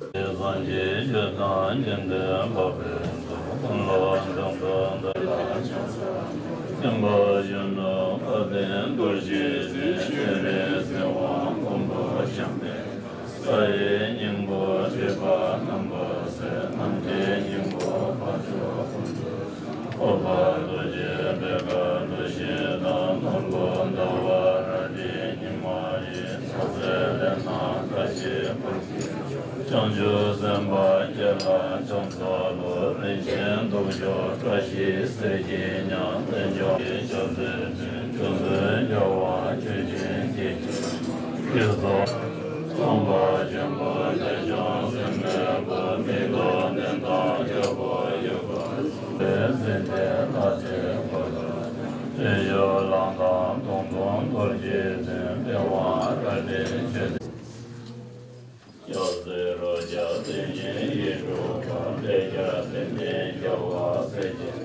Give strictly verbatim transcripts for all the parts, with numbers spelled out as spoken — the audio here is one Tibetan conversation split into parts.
སངས་རྒྱས་ཆོས་དང་མཉམ་པའི་འཕགས་པའི་མཐའ། ཀུན་ལ་འཇམ་དཔལ་དེ་ལ་ཕྱག་འཚལ་ལོ། སྙན་པ་གཞོན་ནུ་དཔལ་ལྡན་རྡོ་རྗེ་འཛིན། སྤྱན་རས་གཟིགས་དབང་ཀུན་པར་བཞེངས་པའི། ས་ཡི་སྙིང་པོ་སྤྲུལ་པ་རྣམ་པར་གསལ། ནམ་མཁའི་སྙིང་པོ་འཕགས་མཆོག་ཀུན་ཏུ། འོད་དཔལ་རྡོ་རྗེ་བེར་ཀ་རྡོ་རྗེ་དང་། ནོར་བུ་ཟླ་བ་རལ་གྲིའི་ཉི་མ་ཡིས། ཕྱག་འཚལ་ལས་སྣང་མཐའ་བཞིའི་འཁོར་གྱིས། བྱང་ཆུབ་སེམས་དཔའ་བརྒྱ་ལ་ཕྱག་འཚལ་ལོ། རིན་ཆེན་གདུགས་མཆོག་བཀྲ་ཤིས་གསེར་གྱི་ཉ། དལ་འབྱོར་གྱི་ཕྱག་འཚལ་ཕྲིན། སྐྱོན་བྲལ་རྒྱལ་བ་མཆོག་སྦྱིན་གྱི། ཀུན་རྫོབ་ཚངས་པ་ཆེན་པོ། དལ་འབྱོར་སེམས་མེད་པ། མི་རྟོག་ལྡན་དང་རྒྱལ་པོ་ཡོད་པ། སེམས་ཅན་ཐམས་ཅད་འཁོར་དུ། སྤྱོད་ཡུལ་གླང་དར་དུང་དུ་རྡོ་རྗེ་འཛིན། པི་ཝང་རལ་གྲིའི་མཆོད་རྟེན། སྐྱབས་སུ་རོ་བརྒྱ་བརྟན་ཅིང་ཡིད་འཕྲོག་པ། ལས་རྒྱ་ལྡན་ཅིང་རྒྱལ་བ་སྲས་བཅས།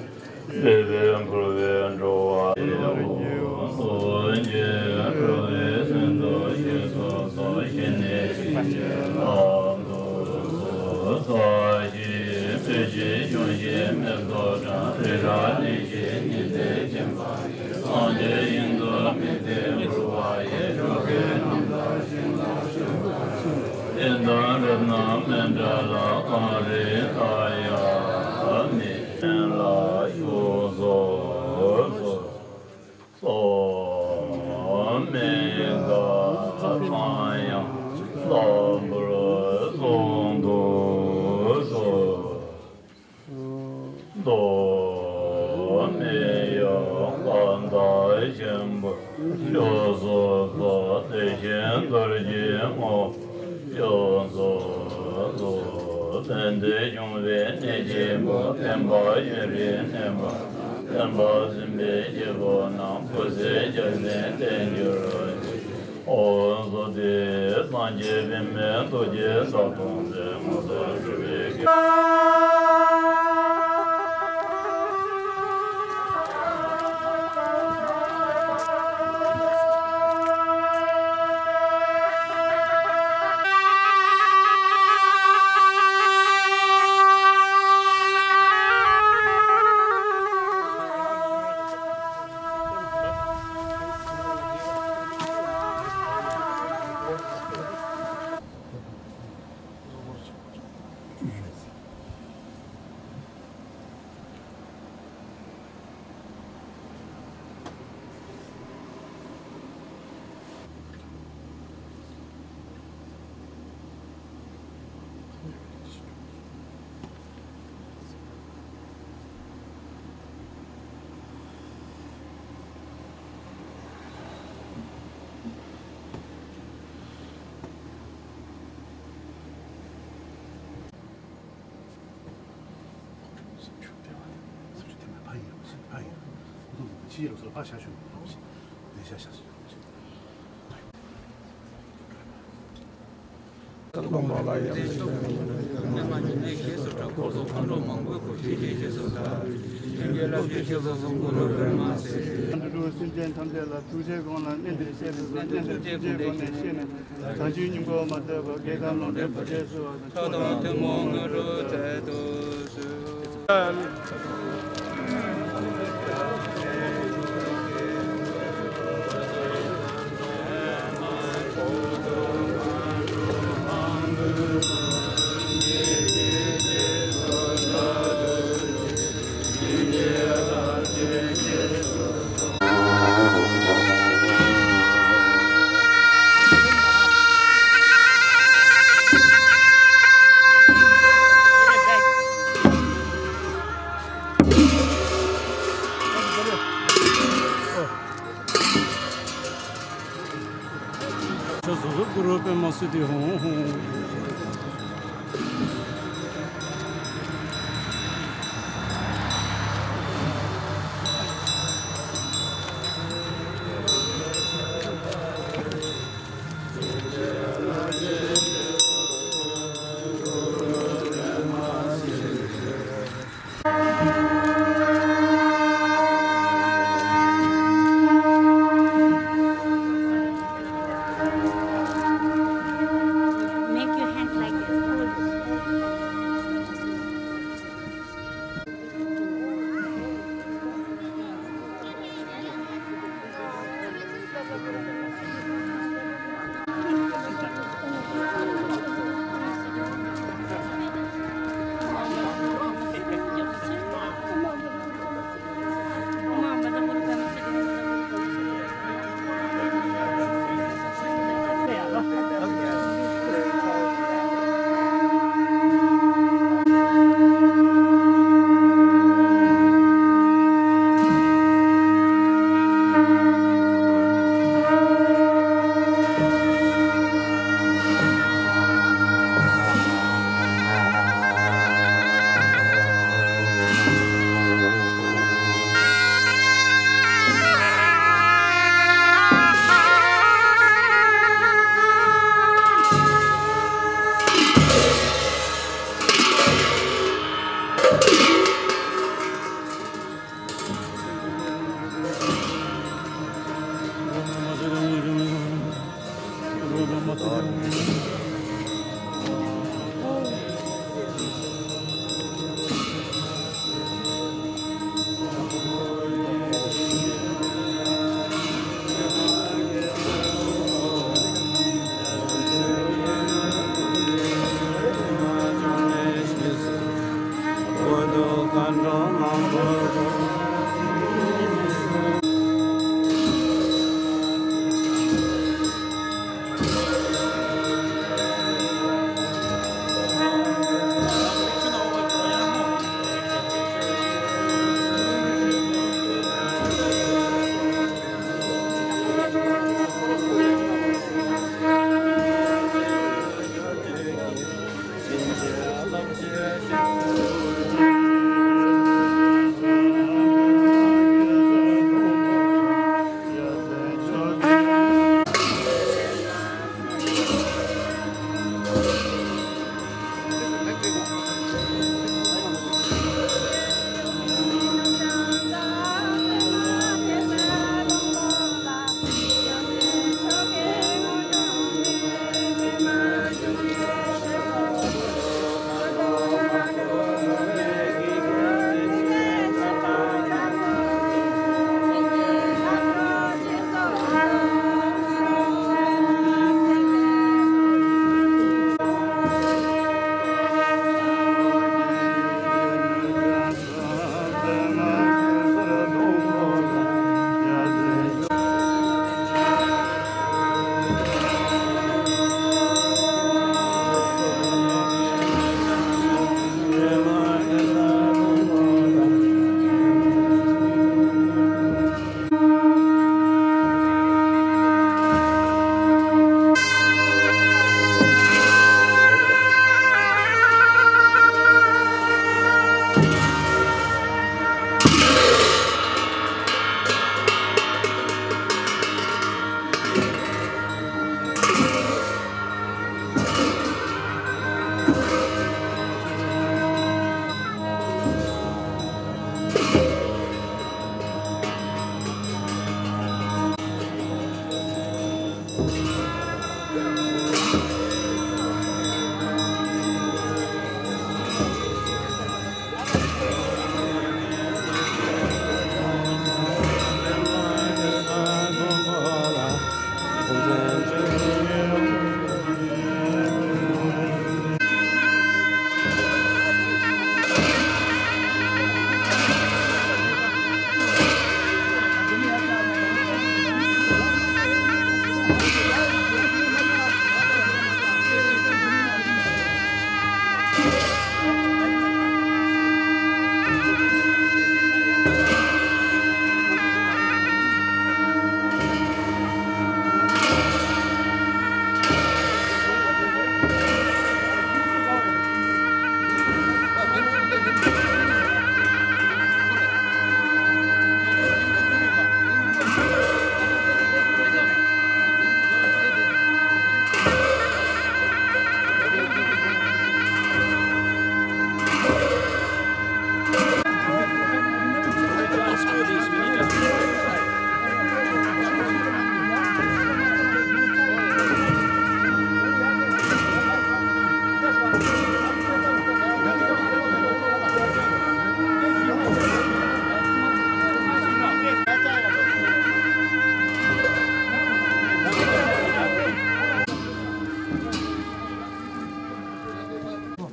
སྲིད་པའི་འཁོར་བའི་འགྲོ་བ་སྟོན་པ། སངས་རྒྱས་འགྲོ་བའི་དོན་དུ་གཤེགས་སུ་གསོལ། ཞི་གནས་ཞིང་གཤེགས་ལྷ་དུ་གསོལ། ས་གཞི་སྤོས་ཀྱི་གཞོང་བཞི་མེ་ཏོག་གྲངས། རི་རབ་གླིང་བཞི་ཉི་ཟེར་ཆེམ་པ། སངས་རྒྱས་དབྱིངས་སུ་མི་ཚེ་འཁོར་བ་ཡི། འགྲོ་ཀུན་རྣམ་དག་ཞིང་ལ་སྤྱོད་པར་ཤོག། རྟེན་དང་རབ་རྣམས་མཎྜལ་གང་རིགས་བཏབ་ཡང་ནི། ལ་ཞུགས་སུ་གསོལ། ཐོགས་མེད་མཁའ་ཐང་ཡང་ལྟ་བུར་གསུང་དུ་གསོལ། ཐོགས་མེད་ཡང་དག་མཐའ་ཆེན་པོར་ཕྱོགས་སུ་གསོལ། དེ་བཞིན་རྡོ་རྗེ་སྔོན་པོ་ཕྱོགས་སུ་གསོལ། དོན་དུ་བྱུང་བའི་གནས་ཆེན་པོ། བསྟན་པ་ཡུན་རིང་གནས་པ་དང་། བསྟན་པ་སྲུང་བའི་རྒྱལ་པོ་རྣམས། བུ་ཚའི་རྒྱལ་མཚན་བརྟན་གྱུར་ཅིག། འོ་སོ་ཏེ། སངས་རྒྱས་པདྨའི་རྡོ་རྗེ་ས་དང་པོའི་ངོ་བོར་གྱུར་པའི། སེམས་ཅན་ཐམས་ཅད་ལ་ཐུགས་རྗེའི་སྒོ་ནས་གནས་འདིར་གཤེགས་སུ་གསོལ། གནས་འདིར་ཐུགས་རྗེའི་སྒོ་ནས་གནས་འདིར་ཐུགས་རྗེའི་སྒོ་ནས་གཤེགས་ནས། བྱང་ཆུབ་སྙིང་པོ་མ་ཐོབ་པར་བགེགས་དང་ལོག་འདྲེན་བར་ཆད་སོལ་བ་དང་། མཆོག་དང་ཐུན་མོང་དངོས་གྲུབ་སྩལ་དུ་གསོལ། ཆོས་སོ་སོ་གུ་རུ་པདྨ་སིདྡྷི་ཧཱུྃ།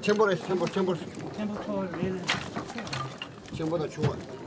ཆེན་པོ་རེད། ཆེན་པོ། ཆེན་པོ། ཆེན་པོ་ཐོག་རེད། ཆེན་པོ་དང་ཆུང་བ།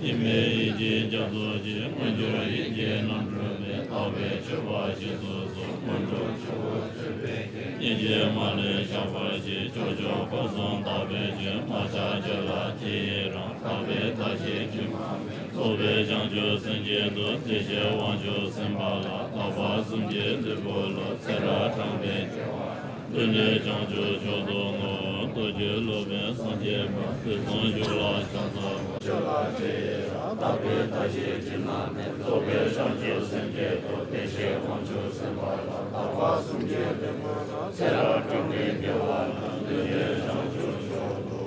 ཉི་མའི་ཡིད་ཀྱི་རྒྱ་མཚོ་ཆེ། མངོན་གྱུར་ཡིད་ཀྱི་རྣམ་སྤྲུལ་མེ། དག་པའི་མཆོད་པ་བཞེས་སུ་གསོལ། སྔོན་འགྲོ་ཆུ་བོ་སྤྱོད་པའི་རྒྱན། སྙིང་རྗེ་མ་ལུས་ཞགས་པ་བཞིན། ཕྱོགས་བཅུ་འཁོར་གསུམ་དག་པའི་སྤྱོད། མ་ཆགས་སྤྱོད་ལ་དེ་ཡི་རང་། དག་པའི་མཐའ་བཞི་ཁྱོད་མ་མེད། རྫོགས་པའི་བྱང་ཆུབ་སེམས་ཀྱི་མཐུ། དེ་བཞིན་དབང་ཕྱུག་སེམས་དཔའ་ལ། དག་པ་གསུམ་གྱི་ལུས་པོ་ལ། ཚེ་རབས་གྲངས་མེད་བྱེ་བ། ཀུན་ནས་བྱང་ཆུབ་མཆོག་ཏུ་བསྔོ། རྡོ་རྗེ་སློབ་དཔོན་སངས་རྒྱས་པ། དུས་གསུམ་བཞུགས་ལ་ཕྱག་འཚལ་ལོ། ཕྱག་ལ་ཆེ་ཡི་རང་ ལྷག་པའི་མཐའ་བཞི་སྤྱིར་ན་མེད། རྫོགས་པའི་བྱང་ཆུབ་སེམས་བསྐྱེད་དོ། བདེ་གཤེགས་དབང་ཕྱུག་སེམས་དཔའ་དང་། ལྷག་པ་གསུམ་གྱི་སྡེ་དཔོན་དང་། ཚེ་རབས་གྲངས་མེད་དགེ་བ་རྣམས། ལུས་ཀྱི་བྱང་ཆུབ་མཆོག་ཏུ།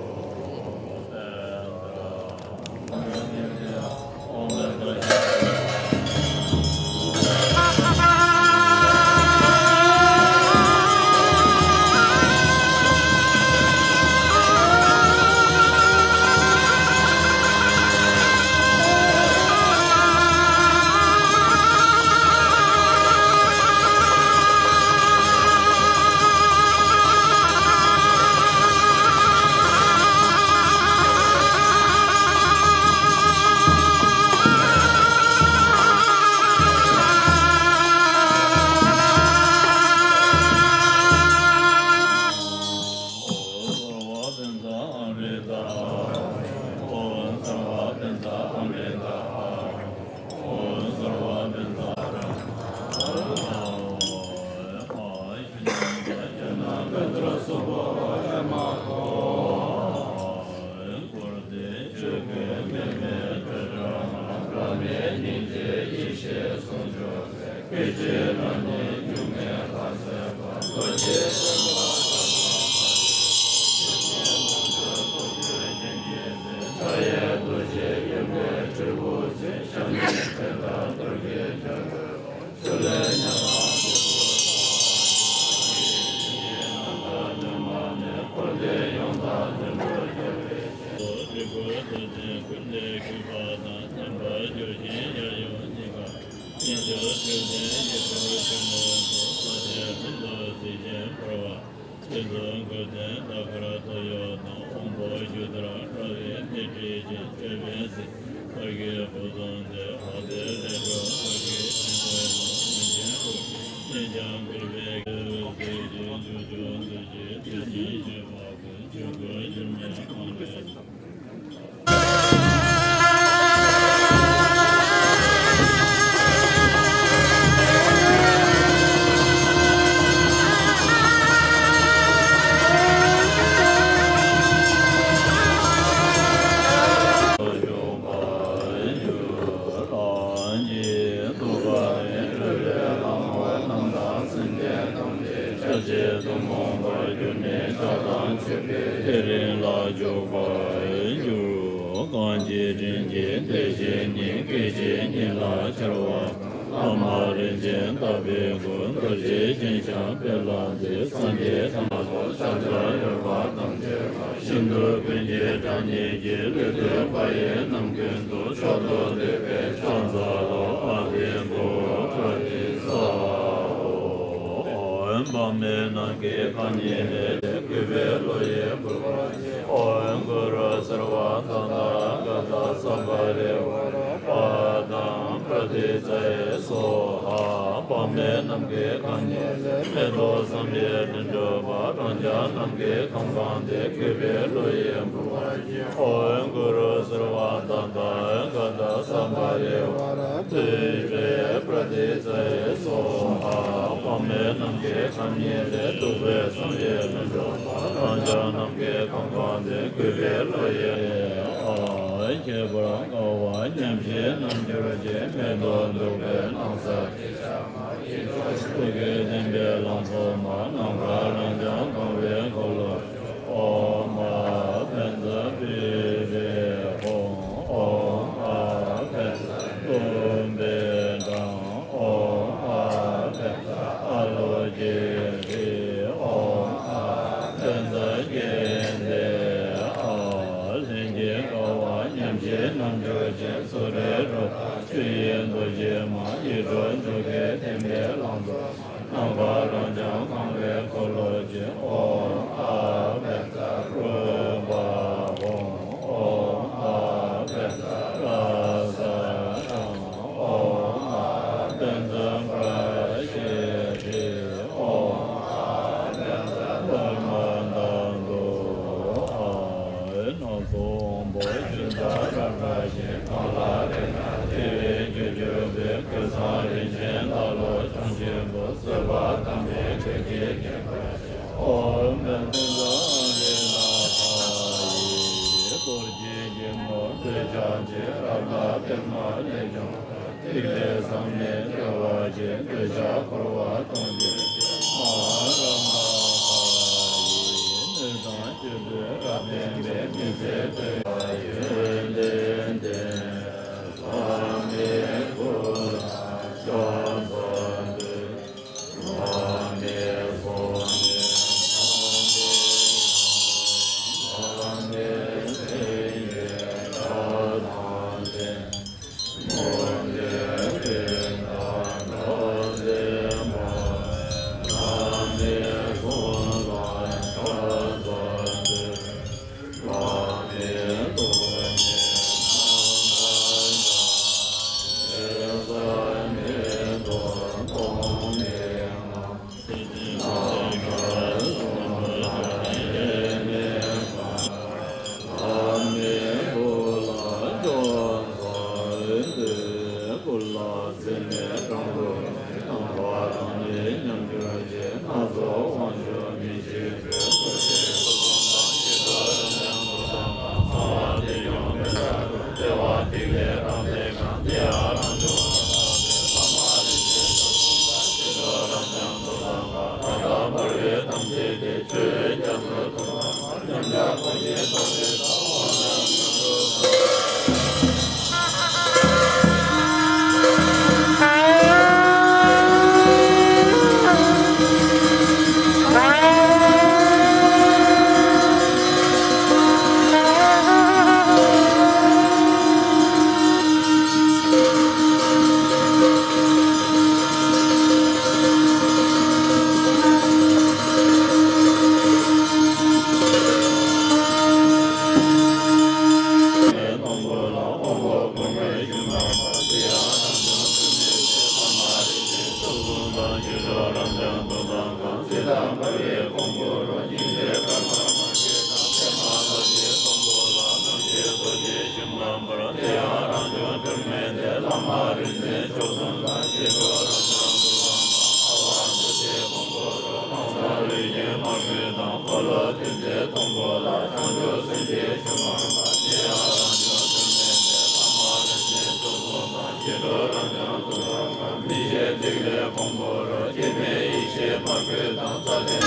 དེ་རིང་ལ་འཇུག་པར་འགྱུར། གང་ཞིག་དྲིན་ཅན་དེ་བཞིན་ཉིད། སྐད་ཅིག་ཉིད་ལ་འཆར་བ་དང་། ལྷག་མ་རིན་ཆེན་བཏབ་པའི་མགུར། རྡོ་རྗེ་འཆང་ཞབས་པད་ལ་འཛེགས། སངས་རྒྱས་ཐམས་ཅད་ཕྱག་འཚལ་ཡོལ་བ་དང་བཅས་པ། ཤིན་ཏུ་ཀུན་གྱི་གྲངས་སྙེད་ཀྱི། ལུས་བཏུད་པ་ཡི་རྣམ་ཀུན་ཏུ། མཆོག་ཏུ་བསྟོད་པའི་ཕྱག་འཚལ་ལོ། ཨ་ཏི་བྷཱུ་ཏི་ས་ཧོ། འོ། དཔག་མེད་རྣམས་ཀྱི་ཁ་ཉིད་ལས། གུས་པས་བློ་ཡིས་འབུལ་བར་བགྱི། ཨོཾ་གུ་རུ་སརྦ་ཏ་ཐཱ་ག་ཏ་སམྦྷ་ཝེ་ཝ་ར་པཱ་དཾ་པྲ་ཏཱིཙྪ་ཡེ་སྭཱ་ཧཱ། དཔག་མེད་རྣམས་ཀྱི་ཁ་ཉིད་ལས། མེ་ཏོག་བསམ་ཡས་སྤྲིན་འཁྲིགས་པ། རང་ཅག་རྣམས་ཀྱི་ཁམས་གང་དེར། གུས་པས་བློ་ཡིས་འབུལ་བར་བགྱི། ཨོཾ་གུ་རུ་སརྦ་ཏ་ཐཱ་ག་ཏ་སམྦྷ་ཝེ་ཝ་ར་ཏྭིཙྪ་པྲ་ཏཱིཙྪ་ཡེ་སྭཱ་ཧཱ། དཔག་མེད་རྣམས་ཀྱི་ཁ་ཉིད་ལས། བདུག་པའི་བསམ་ཡས་སྤྲིན་འཁྲིགས་པ། རང་ཅག་རྣམས་ཀྱི་ཁམས་གང་དེར། གུས་པས་བློ་ཡིས། ཨ། ཁྱད་པར་དཀའ་བ་ཉམས་བཞེས་རྣལ་འབྱོར་གྱི། མེ་ཏོག་བདུག་པའི་སྣང་གསལ་ཏེ། ཡིད་འཕྲོག་ཐུགས་ཀྱི་བདེན་པའི་ལང་ཚོ་མ། ནམ་མཁའ་རང་བྱུང་གང་བའི་འཁོར་ལོ། ཨོཾ་ཨ་བཛྲ་པུཥྤེ་ཧཱུྃ། ཨོཾ་ཨ་བཛྲ་ཀྲུམྦི་ཀྲཾ། ཨོཾ་ཨ་བཛྲ་ཨ་ལོ་ཀེ་ཧྲཱིཿ། ཨོཾ་ཨ་བཛྲ་ཀེ་ཏེ་ཨཱཿ། ལྷན་སྐྱེས་དགའ་བ་ཉམས་བཞེས་རྣལ་འབྱོར་ཅན། སུ་རེ་རོ་ཆོས་དབྱིངས་རྡོ་རྗེ་མ། ཡིད་འཕྲོག་འཇུག་པའི་བདེན་པའི་ལང་ཚོ། ནམ་མཁའ་རང་བྱུང་གང་བའི་འཁོར་ལོ་ཆེ། ཨོཾ་ཨ་བཛྲ་རཱུ་པ་ཧཱུྃ། ཨོཾ་ཨ་བཛྲ་རཱ་ས་ཀྲཾ། ཨོཾ་ཨ་བཛྲ་པྲ་ཤྲཱི་ཏི། ཨོཾ་ཨ་བཛྲ་པྲ་མཱ་ད་དུ་ཨཱཿ། སྣ་ཚོགས་དབང་པོ་ཆུ་ཟླ་རབ་བཀྲ་ཤིས། གང་ལ་རེག་ན་བདེ་བའི་རྒྱུར་གྱུར་པའི། ཀུན་བཟང་རིན་ཆེན་ལྷ་ལོ་འཆང་ཆེན་པོ། བཟོད་པ་དམ་པའི་ཁྲིམས་ཀྱིས་བརྒྱན་པར་བྱ། ཨོཾ་ ཐེག་དམན་ལས་བྱུང་བ། ཐིག་ལེ་ཟག་མེད་བདེ་བ་ཅན། འདོད་ཆགས་འཁོར་བ་སྟོང་འགྱུར་ཅན། མ་ཧཱ་རམ་པ་ཡི་ནུས་དང་བཅུད་དུས་རབ་བརྟན་པའི་མི་ཚེ་སྟོན་པ་ཡི་ཡོན་ཏན་ལྡན། ལྷ་མིའི་སྐུ་ལ་ཕྱག་འཚལ་ཏེ།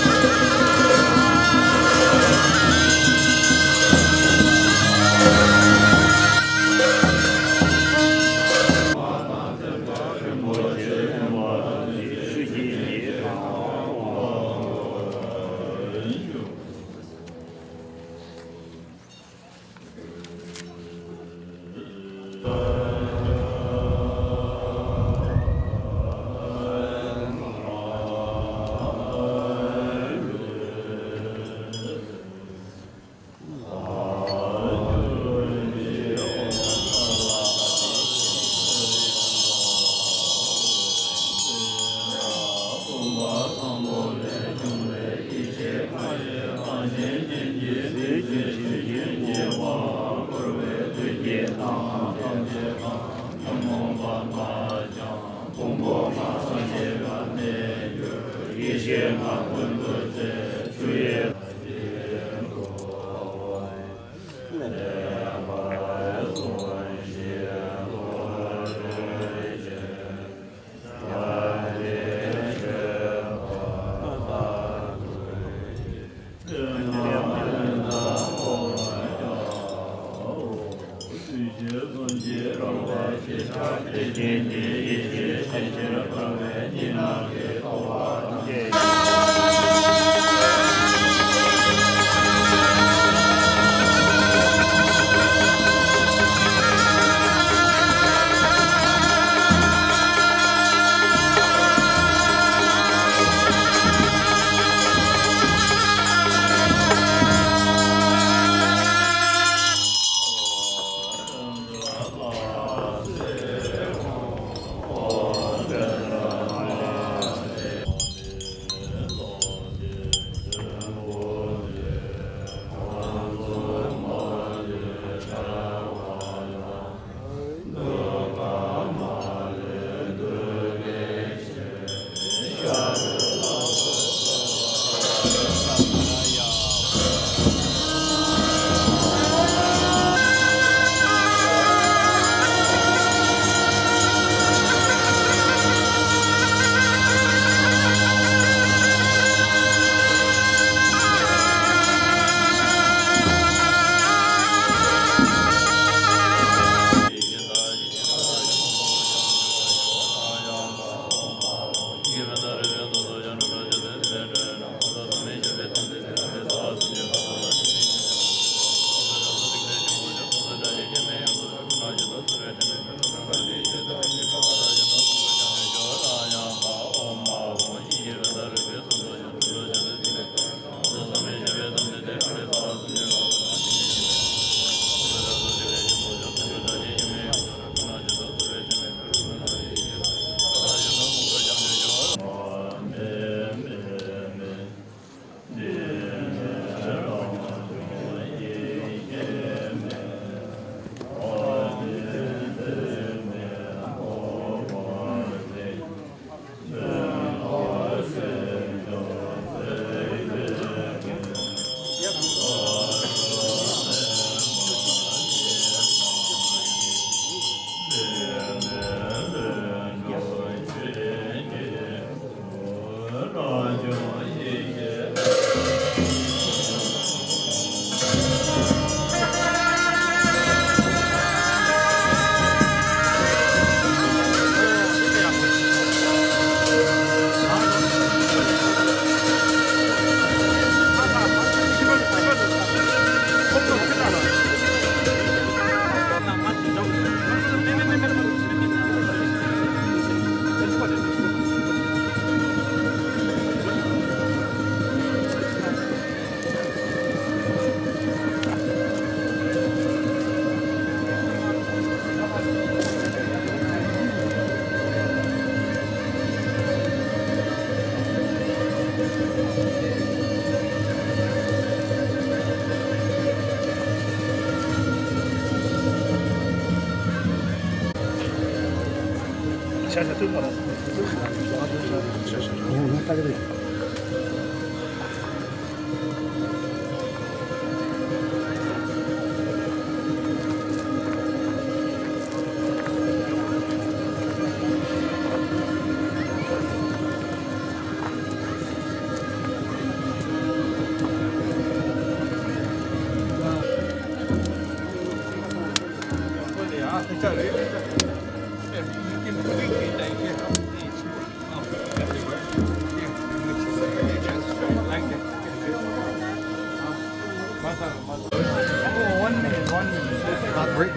One minute, one minute. Not break.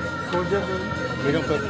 We don't put.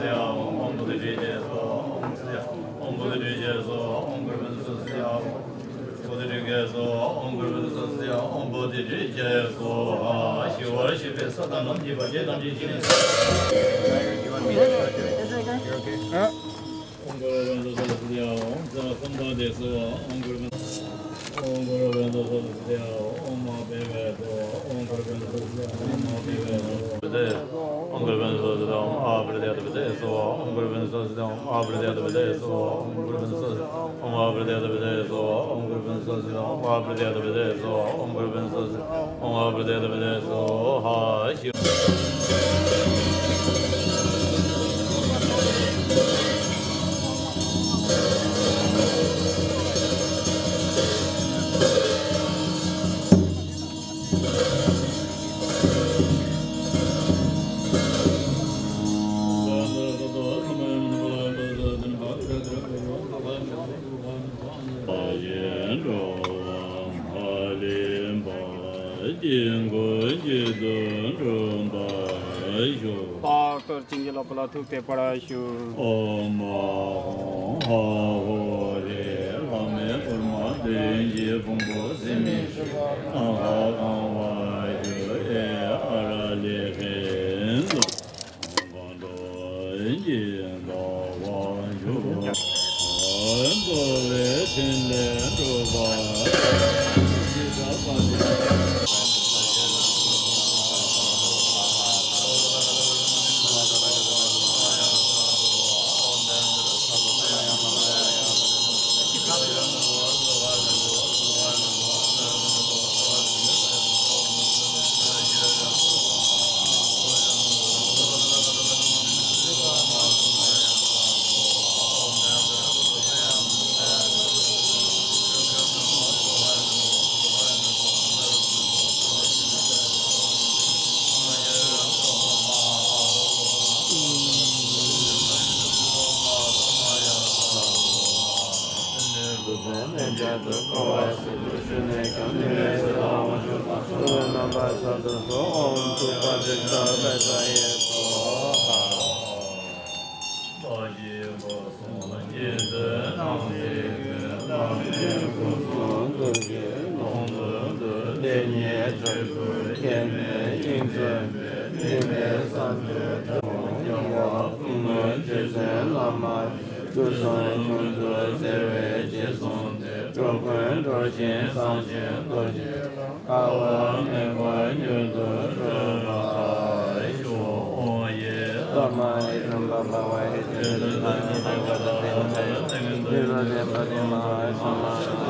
Yeah. རིགས་ཀྱི་སོ་ཧ། ཞི་བར་བྱེད་པའི་ས་དང་ལམ་གྱི་བར་ཆད་ཐམས་ཅད་ཞི་བའི་ས། ཨོཾ་གུ་རུ་བཛྲ་སུ་དྷཱིཿ་ཨོཾ་ས་སམྦྷ་ཏེ་སྭཱ་ཧཱ། ཨོཾ་གུ་རུ་བཛྲ་སུ་དྷཱིཿ་ཨོཾ་མ་ཧཱ་བེ་ཝཱ་ཧཱ། ཨོཾ་མ་ཧཱ་བེ་ཝཱ་ཧཱ། ཨོཾ་མ་ཧཱ་བེ་ཝཱ་ཧཱ། ཨོཾ་གུ་རུ་བཛྲ་སུ་དྷཱིཿ་ཨོཾ་ཨ་པྲ་ཏ་ཏ་པ་ཏ་སྭཱ་ཧཱ། ཨོཾ་གུ་རུ་བཛྲ་སུ་དྷཱིཿ་ཨ་པྲ་ཏ་ཏ་པ་ཏ་སྭཱ་ཧཱ། ཨོཾ་གུ་རུ་བཛྲ་སུ་ཨོཾ་ཨ་པྲ་ཏ་ཏ་པ་ཏ་སྭཱ་ཧཱ། ཨོཾ་གུ་རུ་བཛྲ་སུ་ཨོཾ་ཨ་པྲ་ཏ་ཏ་པ་ཏ་སྭཱ་ཧཱ། ཨོཾ་གུ་རུ་བཛྲ་སུ་ཨོཾ་ཨ་པྲ་ཏ་ཏ་པ་ཏ་སྭཱ་ཧཱ། ལྷག་པར་བྱིན་གྱིས་རློབ་པ་ལ་ཐུགས་ཏེ་ཕར་ཞུ། ཨོཾ་ཨཱཿཧཱུྃ་ཧ་ཧོ་ཧྲཱིཿ་ལྷག་མེད་སྐར་མ་བདུན་གྱི་ཕུང་པོ་སྲིན་མོའི་ནམ་མཁར་གང་བར་གྱུར་ཏེ་ཨ་ར་ལི་ཧེ་ཛོ། གང་དག་གིས་བདག་དབང་བསྒྱུར། འགྲོ་བའི་ཕྲིན་ལས་སྒྲུབ་པ། འགྲོ་ཀུན་འགྲོ་ཞིང་སངས་རྒྱས་རྡོ་རྗེ། འགག་པ་མེད་པར་མྱུར་དུ་གྲོལ་བར་ཤོག། ཨོཾ་ཡེ་ས་མ་རི་ཀམ་པ་བ་ཧེ་ཏེ་ཏེ་ས་ནི་ཏེ་ཀ་ཏ་ཏེ་ནི་ཏེ་ཡ་ཏེ་ནི་ཏེ་ཡ་ཏེ་ནི་ཏེ་ཡ་ཏེ་ནི་ཏེ་ཡ་ཏེ་ནི་ཏེ་ཡ།